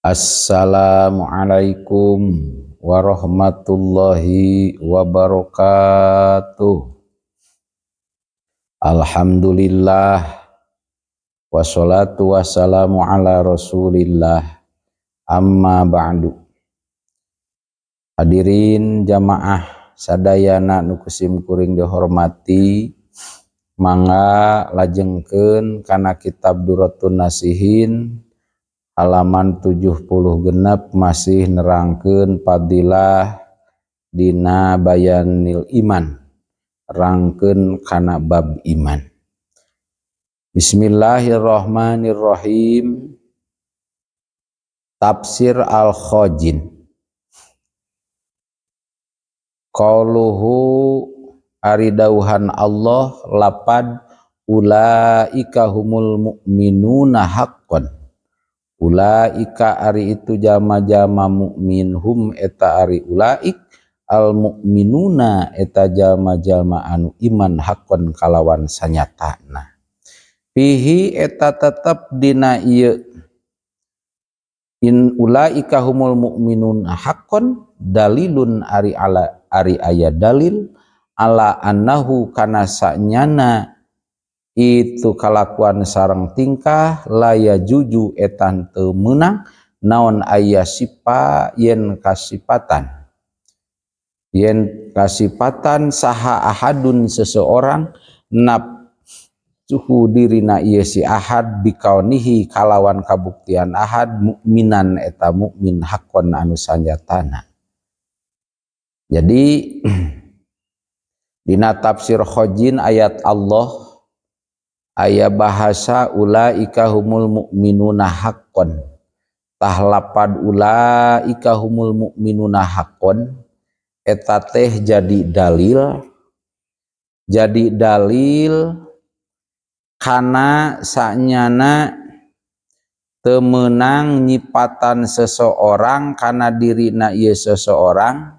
Assalamualaikum warahmatullahi wabarakatuh. Alhamdulillah, wassalatu wassalamu ala Rasulillah, amma ba'du. Hadirin jamaah sadayana nu ku sim kuring dihormati, mangga lajengkeun kana kitab Durratun Nasihin halaman 76, masih nerangkeun fadilah dina bayanil iman, rangkeun kana bab iman. Bismillahirrahmanirrahim. Tafsir Al-Khajin. Qauluhu, ari dauhan Allah lapad ulaika humul mu'minuna haqqan. Ulaika, ari itu jalma-jalma mukmin, hum eta ari ulaik, al mukminuna eta jalma-jalma anu iman, haqqan kalawan sanyatana. Fihi, eta tetep dina ieu in ulaika humul mu'minun haqqan, dalilun, ari ala ari aya dalil, ala annahu, kana sanyana itu kalakuan sareng tingkah, la yajuzu, eta teu meunang naon, aya sipa, yen kasipatan saha, ahadun, seseorang, nafsuhu, dirina ieu si ahad, bikaunihi, kalawan kabuktian ahad, mukminan, eta mukmin, haqqon, anu sanyatana. Jadi dina tafsir Khajin ayat Allah aya bahasa ulaika humul mu'minuna haqqon. Tah, lapad ulaika humul mu'minuna haqqon eta teh jadi dalil kana sanyana teu meunang nyipatan seseorang kana dirina ieu seseorang,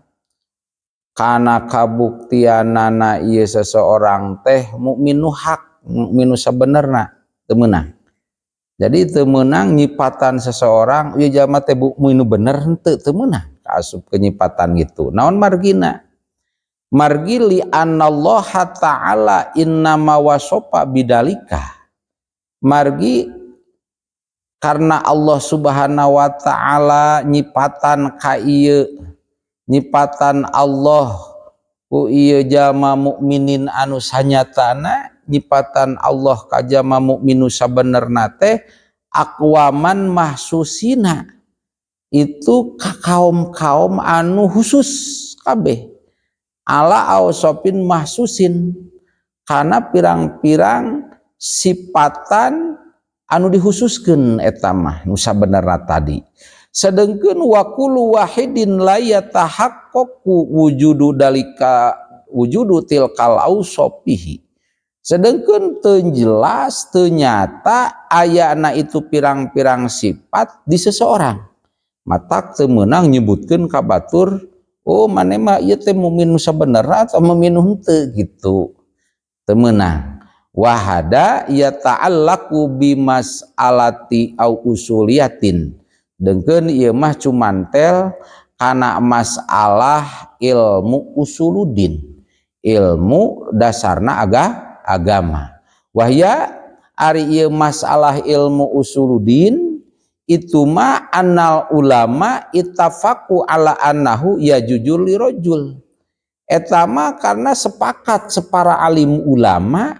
kana kabuktianana ieu seseorang teh mukmin nu hak, mukmin nu sabenerna, teu meunang. Jadi teu meunang nyipatan seseorang ieu jalma teh mukmin nu bener, henteu, teu meunang kaasup kenyipatan gitu. Naon margina? Margi li anallaha ta'ala innama wasofa bidalika, margi karena Allah Subhanahu wa Ta'ala nyipatan ka ieu, nyipatan Allah ku ieu jalma mukminin anu sanyatana, nyipatan Allah ka jalma mukmin nu sabenerna teh aqwaman mahsusina, itu ka kaum-kaum anu khusus kabeh, ala ausofin mahsusin, karena pirang-pirang sipatan anu dikhususkeun eta mah nu sabenerna tadi. Sedengkeun wa kullu wahidin la yatahaqqaqu wujudu dalika, wujudu tilkal ausofihi, sedengkeun teu jelas, teu nyata ayana itu pirang-pirang sifat di seseorang, matak teu meunang nyebutkeun ka batur, "Oh, maneh mah ieu teh mukmin nu sabenerna atau mukmin nu henteu," gitu, teu meunang. Wahada yata'allaqu bimas'alati au usuliyatin, dengkeun ieu mah cumantel kana masalah ilmu usuluddin, ilmu dasarna agama. Wahya, ari ieu masalah ilmu usuluddin itu mah, annal ulama ittafaqu ala annahu yajuzu lirajul, eta mah karena sepakat separa alim ulama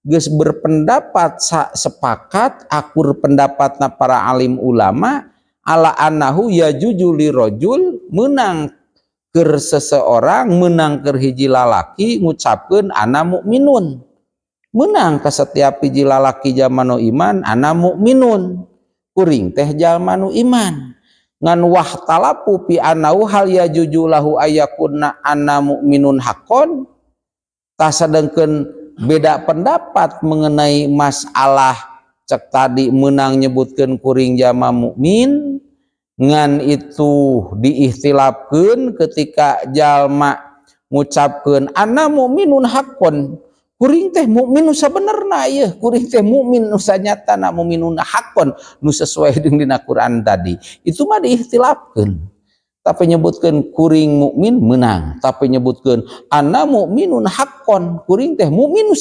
geus berpendapat, sepakat akur pendapatna para alim ulama, ala annahu yajuzu lirajul, menang keur seseorang, menang keur hiji lalaki ngucapkeun ana mukminun, menang ke setiap hiji lalaki jalma nu iman, ana mukminun, kuring teh jalma nu iman. Ngan wahtalafu fi annahu hal yajuzu lahu ayakuna anna mukminun haqqon. Tah, sadengkeun beda pendapat mengenai masalah cek tadi menang nyebutkeun kuring jalma mukmin, ngan itu diikhtilafkeun ketika jalma ngucapkeun ana mukminun haqqon, Kuring teh mukmin nu sabenerna ieu, kuring teh mukmin nu sanyatana, mukminun haqqon nu sesuai dengan dina Quran tadi. Itu mah diikhtilafkeun. Tapi nyebutkeun kuring mukmin menang, tapi nyebutkeun ana mukminun haqqon, kuring teh mukmin nu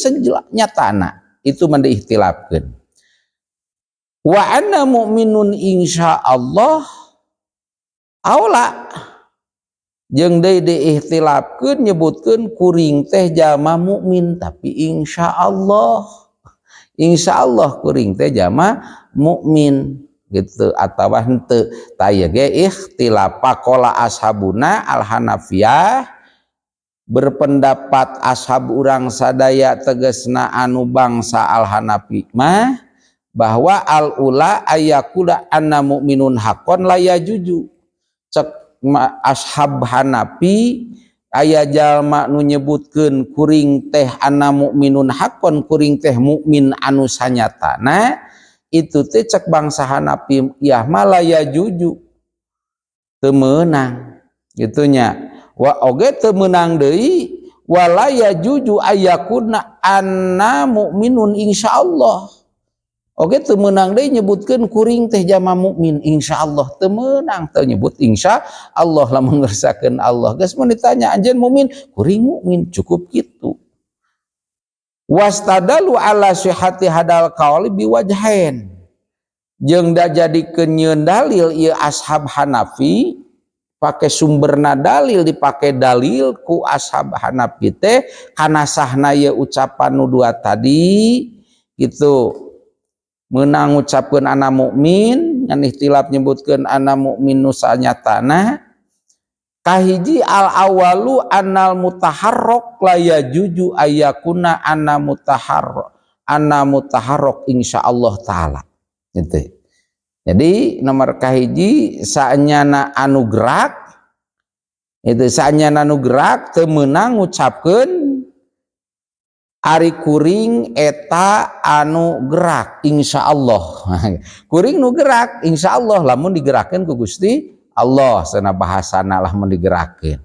nyatana, itu mah diikhtilafkeun. Wa ana mukminun insyaallah aula, jeung deui diikhtilafkeun nyebutkeun kuring teh jalma mukmin tapi insyaallah, insyaallah kuring teh jalma mukmin gitu atawa henteu. Tah, ieu ge ikhtilaf. Qala ashabuna al hanafiyah, berpendapat ashab urang sadaya, tegesna anu bangsa al hanafi mah, bahwa al ula ayyaqula ana mukminun haqqon la yajuzu. Cek ashab Hanafi, aya jalma nu nyebutkeun kuring teh ana mukminun haqqon, kuring teh mukmin anu sanyatana, itu teh cek bangsa Hanafi yah mah la yajuzu, teu meunang gitu nya. Wa oge teu meunang deui wala yajuzu ayyakuna anna mukminun insyaallah. Oke, teu meunang deui nyebutkeun kuring teh jalma mukmin insyaallah, teu meunang, teu nyebut insya Allah. Lamun ngersakeun Allah geus, mun ditanya anjeun mukmin, kuring mukmin, cukup gitu. Wastadalu ala sihhati hadal qauli biwajhain, jeung da jadikeun nyieun dalil ieu ashab Hanafi, pakai sumberna dalil, dipake dalil ku ashab Hanafi teh kana sahna ieu ucapan nu dua tadi gitu, menang ngucapkeun ana mukmin ngan ikhtilaf nyebutkeun ana mukmin nu sanyatana. Kahiji, al awalu annal mutaharrok la yajuzu ayyakuna ana mutaharrok, ana mutaharrok insyaallah taala gitu. Jadi nomor kahiji, saanyana anu gerak itu, saanyana anu gerak teu meunang ngucapkeun ari kuring eta anu gerak insyaallah, kuring nu gerak insyaallah lamun digerakkeun ku Gusti Allah sana, bahasana lamun digerakkeun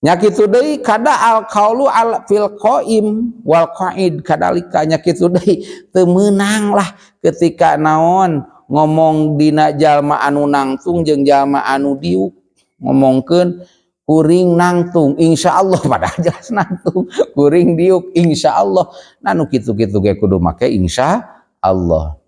nya kitu deui. Kada al qaulu al fil qaim wal qaid kadalika, nya kitu deui, teu meunang lah ketika naon ngomong dina jalma anu nangtung jeung jalma anu diuk, ngomongkeun kuring nangtung insyaallah, padahal jelas nangtung, kuring diuk insyaallah. Nah, nu kitu-kitu ge kudu make insya Allah.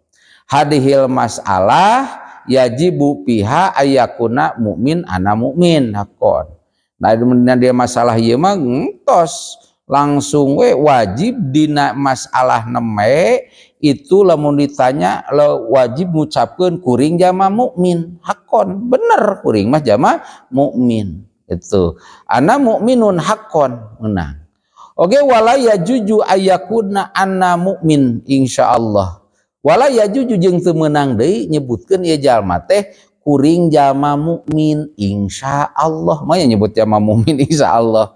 Hadihil masalah yajibu fiha ayyakuna mukmin ana mukmin haqqon. Nah, dia masalah ieu mah entos langsung we wajib dina masalah neme itu, lamun ditanya lo wajib ngucapkeun kuring jalma mukmin haqqon, bener kuring mah jalma mukmin itu, ana mukminun haqqon menang. Oke, wala yajuzu ayyakuna anna mukmin insyaallah, wala yajuzu jeung teu meunang deui nyebutkeun ieu jalma teh kuring jalma mukmin insyaallah. Mah nyebut jalma mukmin insyaallah,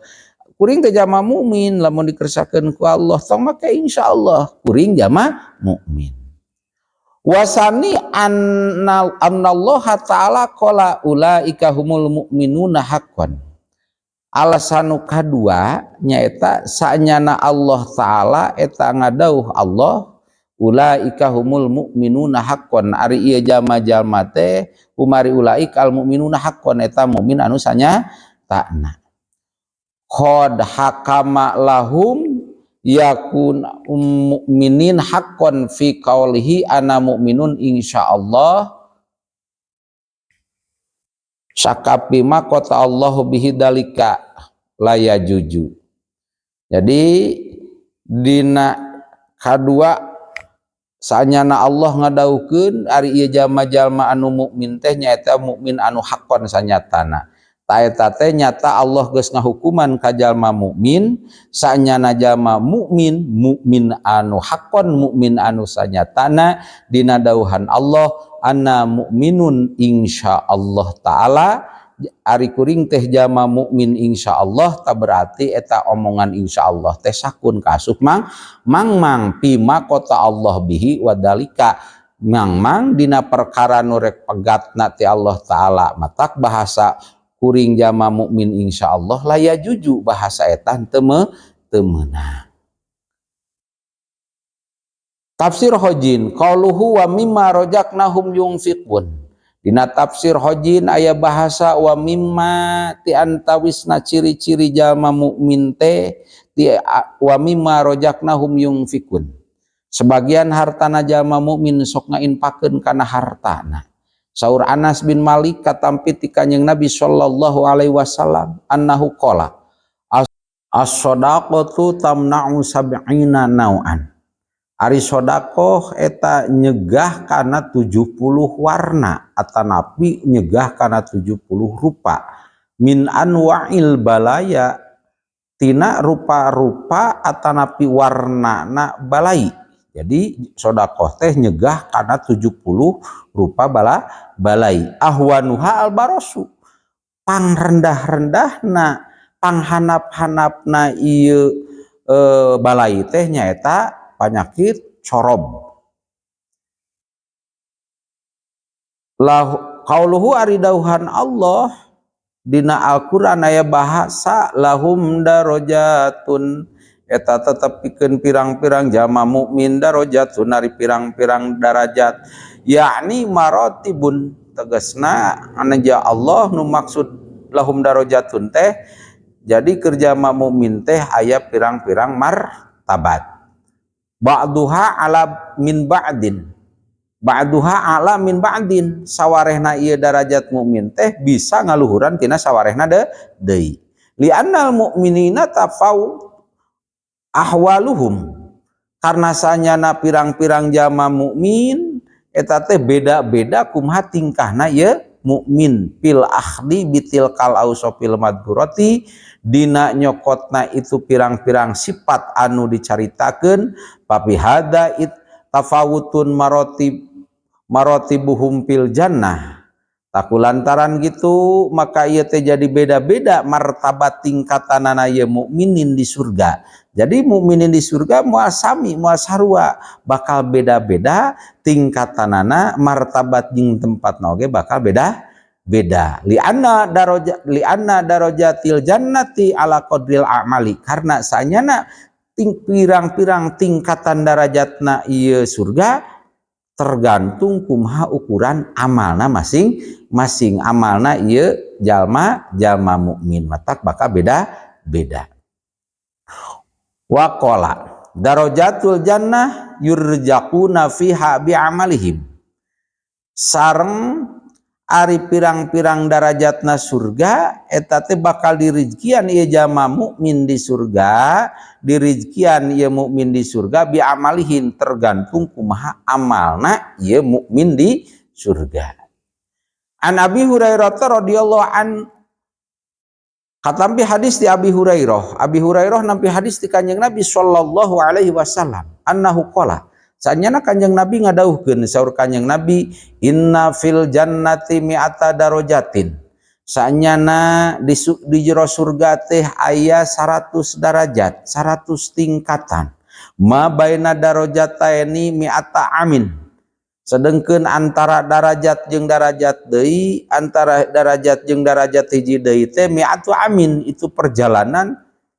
kuring teh jalma mukmin lamun dikersakeun ku Allah, tong make insyaallah, kuring jalma mukmin. Wasani annallaha ta'ala qala ulaika humul mu'minuna haqqan. Alasan nu kadua nyaeta saanyana Allah Ta'ala eta ngadauh Allah ulaika humul mu'minuna haqqan, ari ieu jalma-jalma teh umari ulaika al mu'minuna haqqan, eta mukmin anu sanyatana. Qad hakama lahum yakun mu'minin haqqan fi qaulihi ana mu'minun insyaallah sakapi ma qata Allahu bihi dalika la yajuzu. Jadi dina kadua, saanyana Allah ngadaukeun ari ieu jalma-jalma anu mukmin teh nyaeta mukmin anu haqqon sanyatana. Ta eta teh nyata Allah geus ngahukuman ka jalma mukmin, saanyana jalma mukmin, mukmin anu haqqon, mukmin anu sanyatana, dina dauhan Allah anna mukminun insyaallah taala, ari kuring teh jalma mukmin insyaallah, ta berarti eta omongan insyaallah teh sakun kasup mang mang mang pima qata Allah bihi wadalika, mang mang dina perkara nu rek pegatna ti Allah taala. Matak bahasa kuring jalma mukmin insyaallah la yajuzu, bahasa eta teu meunang. Tafsir Khozin qauluhu wa mimma razaqnahum yunfiqun. Dina tafsir Khozin aya bahasa wa mimma ti antawisna ciri-ciri jalma mukmin teh ti wa mimma razaqnahum yunfiqun. Sebagian hartana jalma mukmin sok ngainpakeun kana hartana. Saur Anas bin Malik katampi ti Kanjeng Nabi sallallahu alaihi wasallam annahu qala as-shadaqatu tamna'u sab'ina nau'an. Ari sodakoh eta nyegah kana 70 warna atanapi nyegah kana 70 rupa min anwa'il balaya tina rupa-rupa atanapi warna balai. Jadi sodakoh teh nyegah kana 70 rupa balai. Ahwanuha albarosu, pangrendah-rendahna panghanap-hanapna ieu balai teh nyaeta penyakit corob. Lah qauluhu ari dauhan Allah dina Al-Qur'an aya bahasa lahum darajatun eta tetep pikeun pirang-pirang jalma mukmin darajatun ari pirang-pirang darajat yakni maratibun tegasna anaja Allah nu maksud lahum darajatun teh jadi kerja mukmin teh aya pirang-pirang martabat. Ba'duha ala min ba'din, ba'duha ala min ba'din, sawarehna ieu darajat mukmin teh bisa ngaluhuran tina sawarehna deui. Li'annal mu'minina tafau ahwaluhum, karena sanyana pirang-pirang jalma mukmin eta teh beda-beda kumaha tingkahna ieu mukmin fil akhdi bitilkal ausofil madhurati dina nyokotna itu pirang-pirang sifat anu dicaritakeun papi hada it tafawutun marotibuhum fil jannah. Takulantaran gitu maka ieu teh jadi beda-beda martabat tingkatanana ieu mukminin di surga. Jadi mukminin di surga moal sami moal sarua, bakal beda-beda tingkatanana, martabat jeung tempatna oge bakal beda-beda. Li'anna daraja li'anna darajatil jannati ala qadril a'mali, karena sanyana pirang-pirang tingkatan darajatna ieu surga tergantung kumaha ukuran amalna masing-masing, amalna ieu jalma mukmin matak bakal beda-beda. Waqala darajatul jannah yurjaquna fiha bi'amalihim, sareng ari pirang-pirang darajatna surga eta teh bakal dirizkian ieu jalma mukmin di surga, dirizkian ieu mukmin di surga bi'amalihin tergantung kumaha amalna ieu mukmin di surga. An Abi Hurairah radhiyallahu an katampi hadis di Abi Hurairah, Abi Hurairah nampi hadis di Kanjeng Nabi sallallahu alaihi wasallam annahu qala sanyana Kanjeng Nabi ngadauhkeun saur Kanjeng Nabi inna fil jannati mi'ata darajatin, sanyana di jero surga teh aya 100 darajat, 100 tingkatan, ma baina darajataini mi'ata amin, sedengkeun antara darajat jeung darajat deui, antara darajat jeung darajat hiji deui teh mi'atu amin, itu perjalanan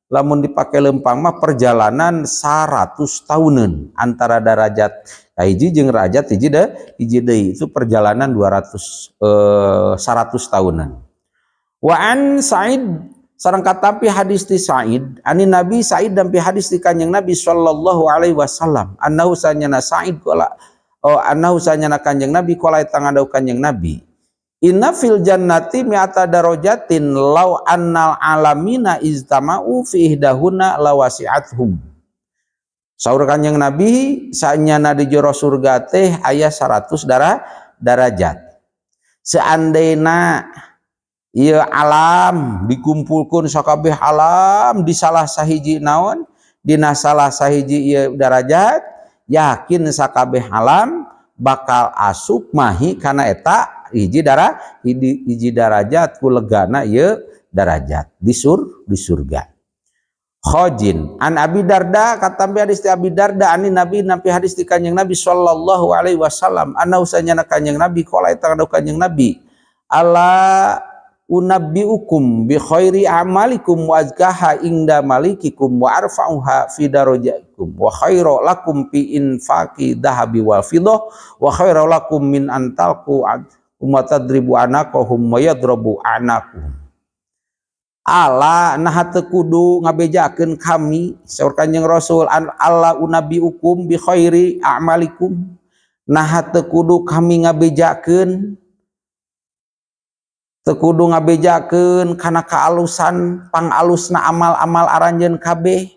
lamun dipake lempang mah perjalanan 100 tahunan antara darajat hiji jeung derajat hiji deui itu perjalanan 100 tahunan. Wa an Sa'id sareng katampi hadis ti Sa'id ani Nabi Sa'id dan pi hadis ti Kanjeng Nabi sallallahu alaihi wasallam annahu sanyana Sa'id qala oh annahu sanyana Kanjeng Nabi qala eta ngadau Kanjeng Nabi inna fil jannati mi'ata darajatin law annal alamina iztama'u fi ihdahunna lawasi'athum. Saur Kanjeng Nabi sanyana di jero surga teh aya 100 darajat. Seandainya ieu alam dikumpulkeun sakabeh alam di salah sahiji naon dina salah sahiji ieu darajat, yakin sakabeh alam bakal asup mahi kana eta hiji darah hiji darajat ku legana ieu darajat di surga. Khozin an Abi Darda katampi hadis ti Abi Darda ani Nabi nampi hadis ti Kanjeng Nabi sallallahu alaihi wasallam annahu sanyana Kanjeng Nabi qala eta Kanjeng Nabi ala Unabbiukum bi khairi a'malikum wa azkaha inda malikikum wa arfa'uha fi darajatikum wa khairu lakum fi infaqi dahabi wal fiddah wa khairu lakum min an talqu wa tadribu anaqahum wa yadrabu anaquhum. Ala, nah teu kudu ngabejakeun kami, saur Kanjeng Rasul, ala unabbiukum bi khairi a'malikum, nah teu kudu kami ngabejakeun, teu kudu ngabejakeun kana kaalusan, pangalusna amal-amal aranjeun kabeh,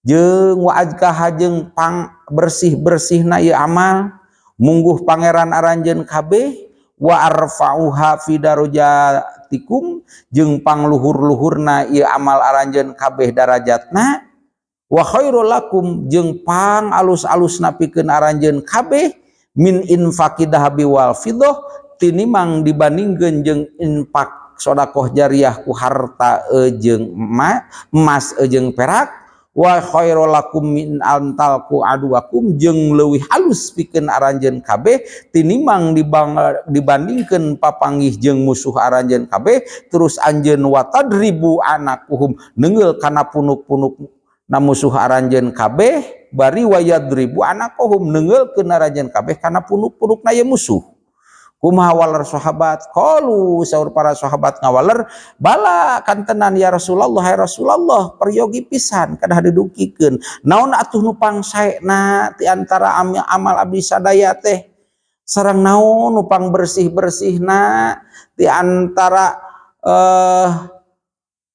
jeung wa azkaha, jeung pang bersih-bersihna ieu amal mungguh Pangeran aranjeun kabeh, wa arfa'uha fi darajatikum, jeung pangluhur-luhurna ieu amal aranjeun kabeh darajatna, wa khairul lakum, jeung pang alus-alusna pikeun aranjeun kabeh, min infaqi dahabi wal fiddah, tinimang dibandingkeun jeung infak sodakoh jariah ku harta jeung emas jeung perak, wa khairul lakum min an talqu aduwakum, jeung leuwih halus pikeun aranjeun kabeh tinimang dibandingkeun papanggih jeung musuh aranjeun kabeh, terus anjeun watadribu anaquhum, neunggeul kana punuk-punuk na musuh aranjeun kabeh, bari wayadribu anaquhum, neunggeulkeun aranjeun kabeh kana punuk-punukna ye musuh. Kumaha waler sahabat? Qalu, saur para sahabat ngawaler, bala, kantenan ya Rasulullah, ya Rasulullah, peryogi pisan kadah didugikeun. Naon atuh nu pangsaena ti antara amal abdi sadaya teh, sareng naon nu pang bersih-bersihna ti antara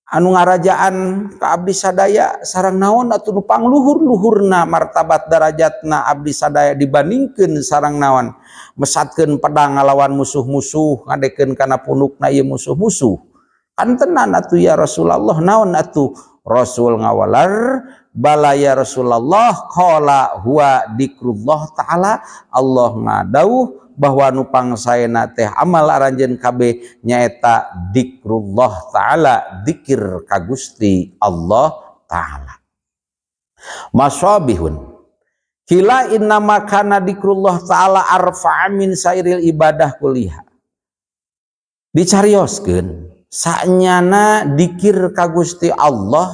anu ngarajaan ka abdi sadaya, sareng naon atuh nu pangluhur-luhurna martabat darajatna abdi sadaya dibandingkeun sareng naon mesatkeun pedang ngalawan musuh-musuh, ngadekeun kana punukna ieu musuh-musuh? Kantenan atuh ya Rasulullah, naon atuh? Rasul ngawaler, bala ya Rasulullah. Qala huwa dzikrullah ta'ala. Allah ngadawuh bahwa nu pangsaena teh amal aranjeun kabeh nyaeta dzikrullah ta'ala, dzikir ka Gusti Allah ta'ala. Masabihun kila innama kana dzikrullah ta'ala arfa'a min sairil ibadah kuliha. Dicarioskeun sanyana dikir ka Gusti Allah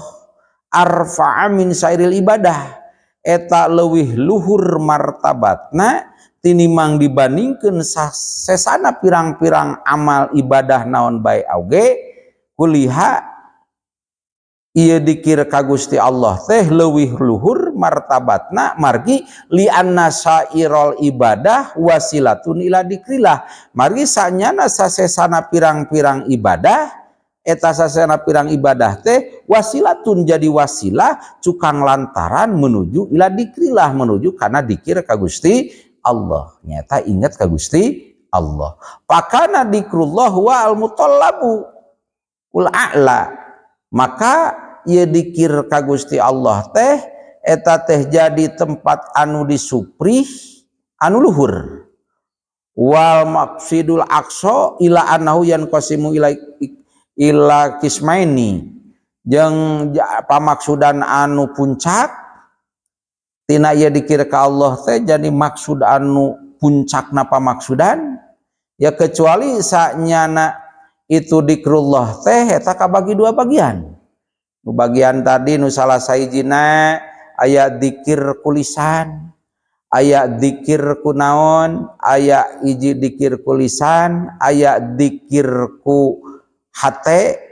arfa'a min sairil ibadah, eta leuwih luhur martabatna tinimang dibandingkeun sesana pirang-pirang amal ibadah naon bae oge. Kuliha, ieu dikir ka Gusti Allah teh leuwih luhur martabatna, margi li anna sairol ibadah wasilatun ila dikrillah, margi sanyana sasesana pirang-pirang ibadah, eta sasesana pirang ibadah teh wasilatun, jadi wasilah, cukang lantaran menuju ila dikrillah, menuju kana dikir ka Gusti Allah, nyata ingat ka Gusti Allah. Fakana dikrullah wa al mutallabu ul a'la, maka ieu dikir ka Gusti Allah teh eta teh jadi tempat anu disuprih anu luhur, wal maqsidul aqsa ila annahu yanqasimu ila ila kismaini, jeung pamaksudan anu puncak tina ieu dikir ka Allah teh jadi maksud anu puncakna pamaksudan ya, kecuali sanyana itu dikrullah teh eta kabagi dua bagian. Nu bagian tadi, nu salah sahijina aya dikir ku lisan, aya dikir ku naon, aya hiji dikir ku lisan, aya dikir ku hate,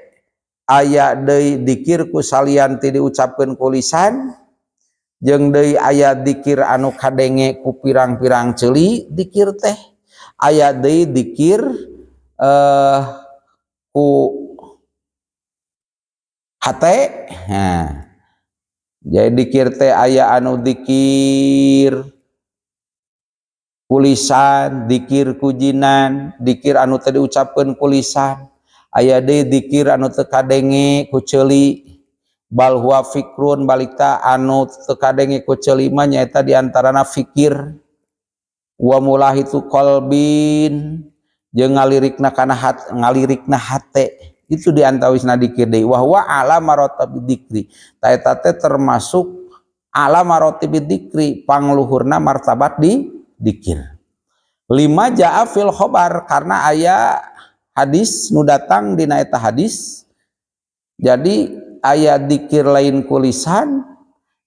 aya deui dikir ku salian ti diucapkeun ku lisan, jeung deui aya dikir anu kadenge ku pirang-pirang ceuli dikir teh, aya deui dikir ku hate. Nah, jadi dikir teh aya anu dikir ku lisan, dikir ku jinan, dikir anu teu diucapkeun ku lisan, aya deui dikir anu teu kadenge ku ceuli, bal huwa fikrun, balikta anu teu kadenge ku ceuli mah nyaeta diantarana fikir, wa mulahitu qalbin, jeung ngalirikna kana hat, ngalirikna hate, itu diantawisna dikir deui. Wa huwa ala maratib dzikri, ta eta teh termasuk ala maratib dzikri, pangluhurna martabat di dikir, lima jaa fil khobar, karena aya Hadis nu datang dina eta hadis. Jadi aya dikir lain ku lisan,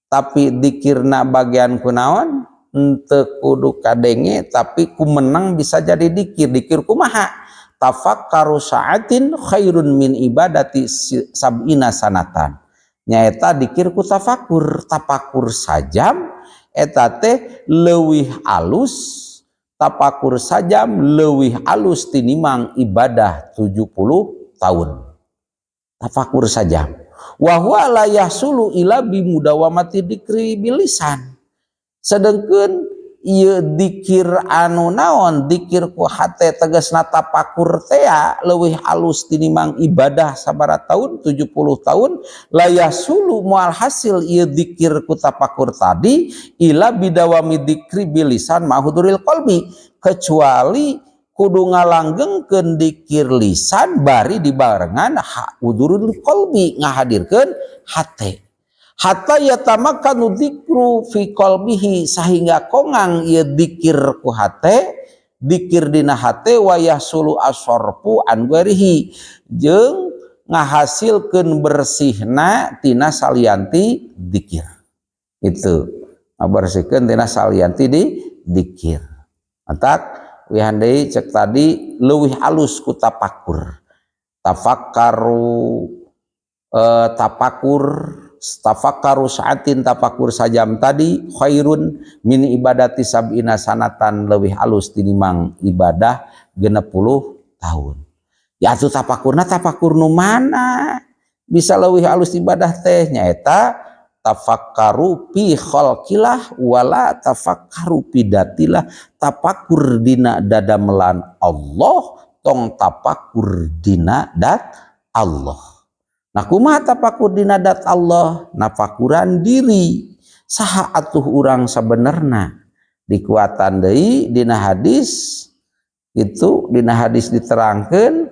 tapi dikirna bagian kunaon, henteu kudu kadenge, tapi ku menang bisa jadi dikir. Dikir kumaha? Tafakkaru sa'atin khairun min ibadati sab'ina sanatan. Nyaeta dikir ku tafakur. Tafakur sajam eta teh leuwih alus, tapakur sajam leuwih alus tinimang ibadah 70 tahun. Tafakur sajam. Wa huwa la yahsulu illa bimudawamati dikri bilisan. Sedengkeun ieu dikir anu naon, dikir ku hate, tegasna tapakur tea leuwih alus tinimang ibadah sabaraha tahun, 70 tahun. La yahsulu, moal hasil ieu dikir ku tapakur tadi, illa bidawami dikri bilisan ma huduril qalbi, kecuali kudu ngalanggengkeun dikir lisan bari dibarengan hudurul qalbi, ngahadirkeun hate, hatta yatamakkanu dzikru fi qalbihi, sehingga kongang ieu dikir ku hate, dikir dina hate, wa yahsulu asorfu an ghairihi, jeung ngahasilkeun bersihna tina salianti dikir. Itu ngabersihkeun tina salianti di dikir. Matak wihan deui, cek tadi leuwih alus ku tapakur. Tafakkaru, tapakur, tafakkaru saatin, tafakur sajam tadi, khairun min ibadati sab'ina sanatan, leuwih alus tinimang ibadah 60 tahun. Ya atuh tapakurna tapakur nu mana bisa leuwih alus ibadah teh? Nyaeta tafakkaru fi khalqillah wala tafakkaru fi dzatillah. Tapakur dina dadamelan Allah, tong tapakur dina dat Allah. Nah, kumaha tapakur dina dat Allah? Nafakuran diri, saha atuh urang sabenerna? Dikuatan deui dina hadis itu, dina hadis diterangkeun,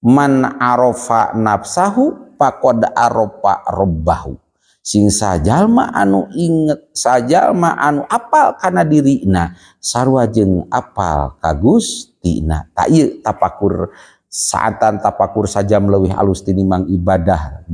man arofa nafsahu faqad arofa robbahu. Sing sajalma anu inget, sajalma anu apal kana dirina, sarua jeung apal ka Gustina. Tah, ieu tapakur saatan, tapakur sajam leuwih alus tinimang ibadah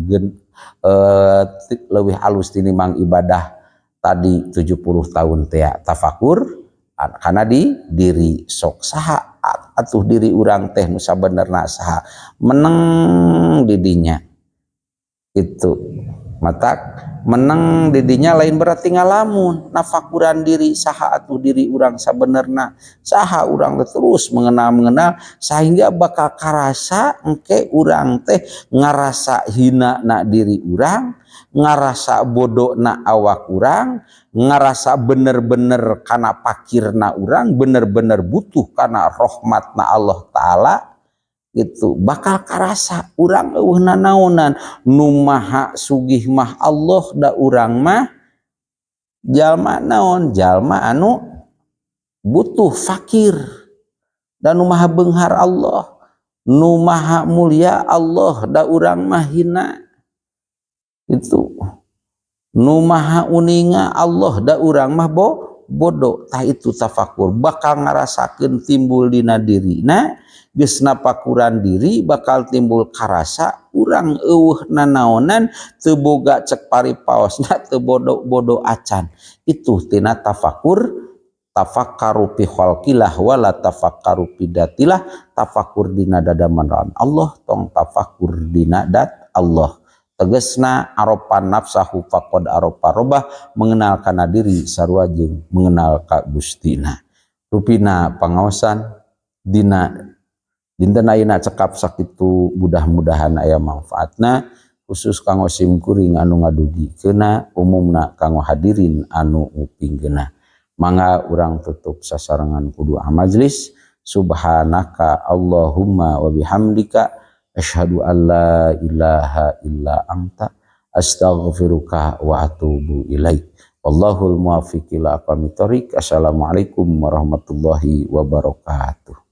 leuwih alus tinimang ibadah tadi 70 tahun teh. Tafakur karena di diri, sok saha atuh diri urang teh nu sabenerna, saha? Meneng didinya itu. Matak meneng didinya lain berarti ngalamun, nafakuran diri, saha atuh diri urang sabenerna, saha urang teh. Terus mengenal, mengenal sehingga bakal karasa engke urang teh ngarasa hina na diri urang, ngarasa bodoh na awak urang, ngarasa bener-bener kana pakirna urang, bener-bener butuh kana rahmat na Allah Ta'ala. Itu bakal karasa urang euweuh nanaonan, nu maha sugih mah Allah, da urang mah jalma naon, jalma anu butuh, fakir. Dan nu maha beunghar Allah, nu maha mulia Allah, da urang mah hina. Itu nu maha uninga Allah, da urang mah bodoh. Tah, itu tafakur bakal ngarasakeun timbul dina dirina. Geus napakuran diri, bakal timbul karasa urang euweuh nanaonan, teu boga, cek paripaosna teu bodoh-bodoh acan. Itu tina tafakur. Tafakkaru fi khalqillah wala tafakkaru fi dzatillah. Tafakur dina dadamelan Allah, tong tafakur dina dat Allah. Tegesna arofa nafsahu faqad arofa robbah, mengenal kana diri sarua jeung mengenal ka Gustina. Rupina pangaosan dina dinten ayeuna cekap sakitu, mudah-mudahan aya manfaatna, khusus kanggo sim kuring anu ngadugikeuna, umumna kanggo hadirin anu ngupingkeuna. Mangga urang tutup sasarengan ku doa majelis. Subhanaka Allahumma wa bihamdika, asyhadu an la ilaha illa anta, astaghfiruka wa atubu ilaik. Wallahul muwaffiq ila aqwamit thoriq. Assalamualaikum warahmatullahi wabarakatuh.